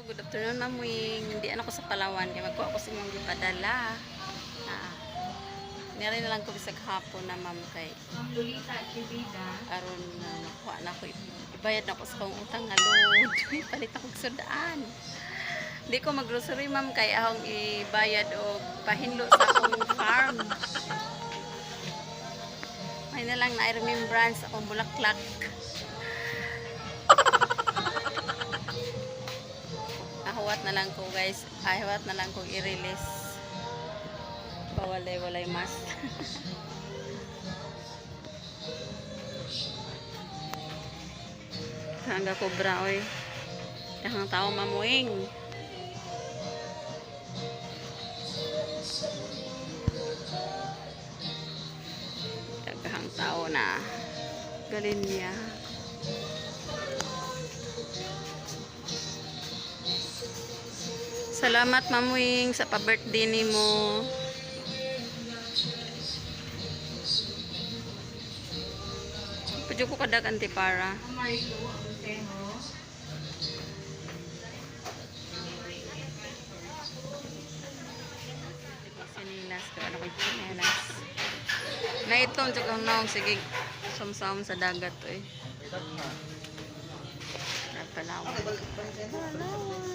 Good afternoon, Ma'am Wing. Hindi ano ko sa Palawan kay magkuha ko sa imong gipadala. Ah. Nire na lang ko bisag hapon na, ma'am, kay Ma'am Lolita Chivida. Aron na makuha na ko, ibayad na ko sa akong utang nga load. Palit ako og sudaan. Hindi ko maggrocery, ma'am, kay akong ibayad og pahinlo sa akong farm. May na lang na remembrance akong bulaklak. Ahuwat na lang ko, guys. Ahuwat na lang ko i-release. Bawalay walay mas. Hangga kobra oy. Dahang tao mamuing. Daghang tao na. Galin niya. Salamat, Mamuing, sa pa-birthday nimo. Pwede ko kadag antipara. Ma'am Marilu Aconsejo. Sinilas ko ano ko chinelas. Naitong jud ang naong sige sumsam sa dagat oy. Sa Palawan. Palawan.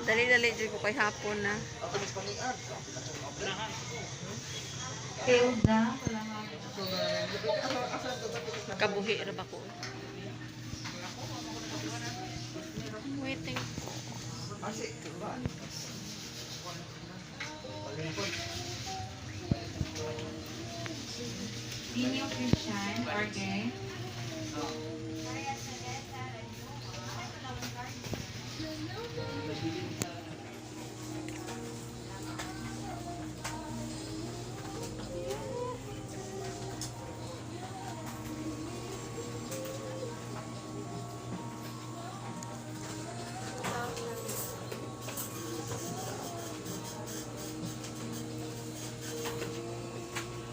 Dali-dali jud ko kay hapon na. Tilda. Salamat. Kabuhi ra ba ko? I'm waiting po. Dino Christian. Orge.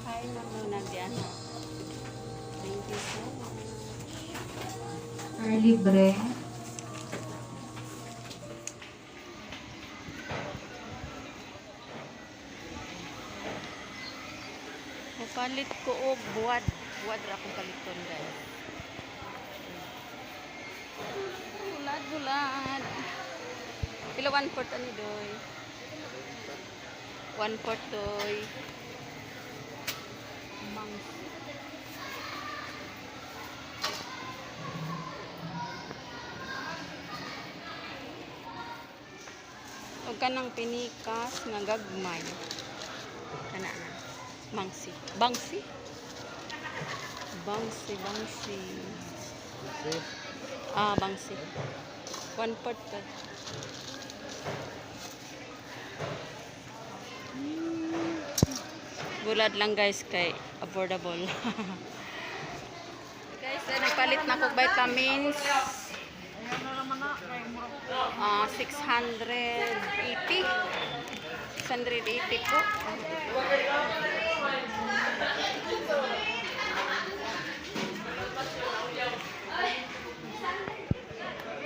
Kain na muna diyan. Thank you so much. Early Bre. Mapalit ko og buwad. Buwad ra akong paliton, guys. Bulad, bulad. Pila 1/4 ani doy? 1/4 doy. Mangs. Og kanang pinikas nga gagmay. Kana na. Mangsi. Bangsi? Bangsi, bangsi. Ah, bangsi. 1/4 ka. Bulad lang, guys, kay affordable. Guys, eh, nagpalit na ko vitamins. Ah, 680. 680 po.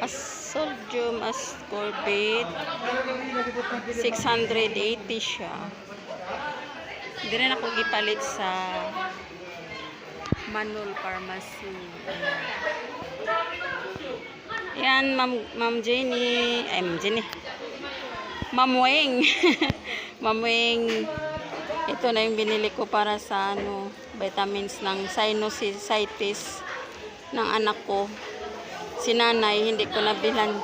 As sodium ascorbate, 680 siya. Hindi rin ako gipalit sa Manol Pharmacy. Yan, Ma'am, Ma'am Jenny. Ay, Ma'am Jenny. Ma'am Weng. Ma'am Weng. Ito na yung binili ko para sa ano, vitamins ng sinusitis ng anak ko. Si nanay, hindi ko nabilhan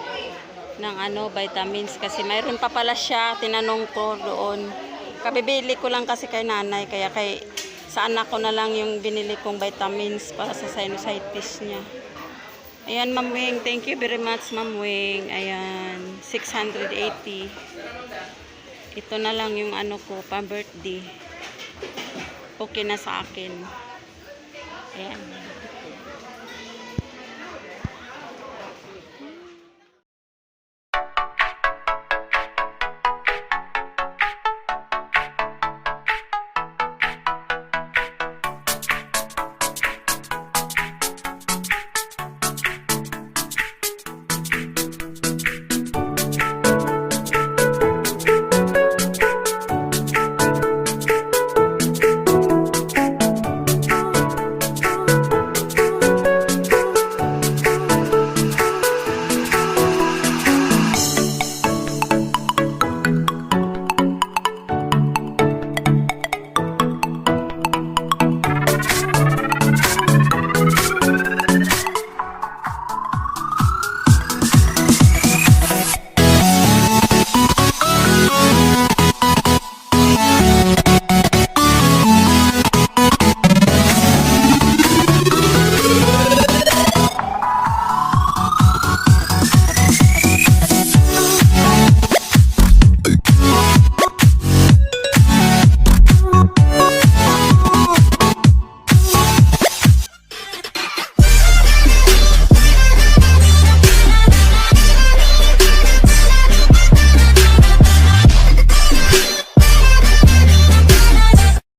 ng ano, vitamins kasi mayroon pa pala siya, tinanong ko doon. Kabibili ko lang kasi kay nanay, kaya kay sa anak ko na lang yung binili kong vitamins para sa sinusitis niya. Ayan, Ma'am Wing. Thank you very much, Ma'am Wing. Ayan, 680. Ito na lang yung ano ko, pa-birthday. Okay na sa akin. Ayan.